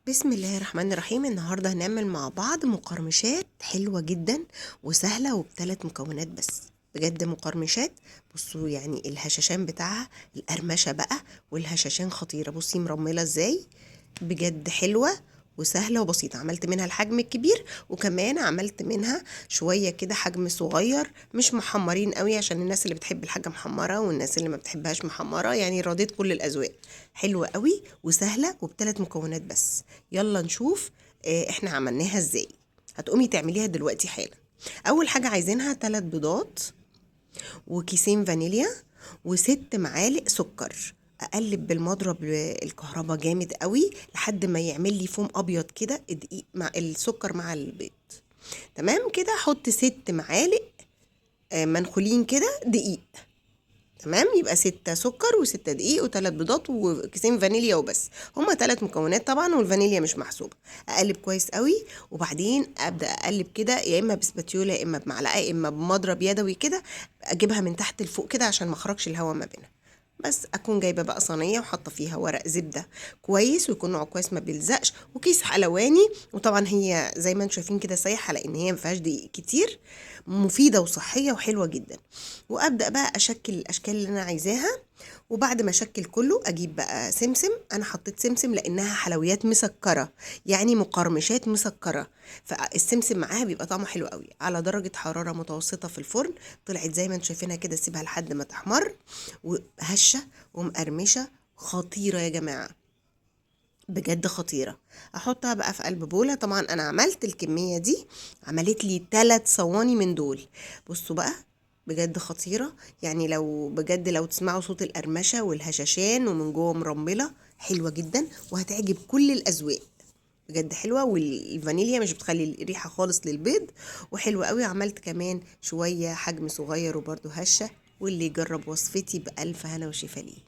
بسم الله الرحمن الرحيم. النهارده هنعمل مع بعض مقرمشات حلوة جدا وسهلة وبثلاث مكونات بس. بجد مقرمشات، بصوا يعني الهشاشان بتاعها، القرمشه بقى والهشاشان خطيرة. بصي مرمله ازاي، بجد حلوة وسهلة وبسيطة. عملت منها الحجم الكبير وكمان عملت منها شوية كده حجم صغير، مش محمرين قوي عشان الناس اللي بتحب الحاجة محمرة والناس اللي ما بتحبهاش محمرة، يعني رضيت كل الاذواق. حلوة قوي وسهلة وبثلاث مكونات بس. يلا نشوف احنا عملناها ازاي. هتقومي تعمليها دلوقتي حالا. اول حاجة عايزينها 3 بيضات وكيسين فانيليا و6 معالق سكر. اقلب بالمضرب الكهرباء جامد قوي لحد ما يعمل لي فوم ابيض كده، الدقيق مع السكر مع البيض. تمام كده. احط 6 معالق منخولين كده دقيق. تمام، يبقى 6 سكر و6 دقيق و3 بيضات وكيسين فانيليا وبس. هما 3 مكونات طبعا، والفانيليا مش محسوبة. اقلب كويس قوي وبعدين ابدا اقلب كده، يا اما بسباتيولا يا اما بمعلقه يا اما بمضرب يدوي كده، اجيبها من تحت لفوق كده عشان ما اخرجش الهواء ما بينها. بس اكون جايبه بقى صينية وحاطه فيها ورق زبدة كويس ويكون نوعه كويس ما بيلزقش، وكيس حلواني. وطبعا هي زي ما انتم شايفين كده سايحه لان هي ما فيهاش دقيق كتير، مفيدة وصحية وحلوه جدا. وابدا بقى اشكل الاشكال اللي انا عايزاها. وبعد ما اشكل كله اجيب بقى سمسم. انا حطيت سمسم لانها حلويات مسكره، يعني مقرمشات مسكره، فالسمسم معاها بيبقى طعمه حلو قوي. على درجه حرارة متوسطه في الفرن. طلعت زي ما انتم شايفينها كده، سيبها لحد ما تحمر، وهشه ومقرمشه خطيرة يا جماعة، بجد خطيرة. احطها بقى في قلب بوله. طبعا انا عملت الكمية دي، عملت لي 3 صواني من دول. بصوا بقى بجد خطيرة، يعني لو بجد لو تسمعوا صوت القرمشه والهشاشان ومن جوه مرمله، حلوة جدا وهتعجب كل الاذواق، بجد حلوة. والفانيليا مش بتخلي الريحة خالص للبيض، وحلوه قوي. عملت كمان شوية حجم صغير وبرده هشه. واللي يجرب وصفتي بألف هنا وشفا ليه.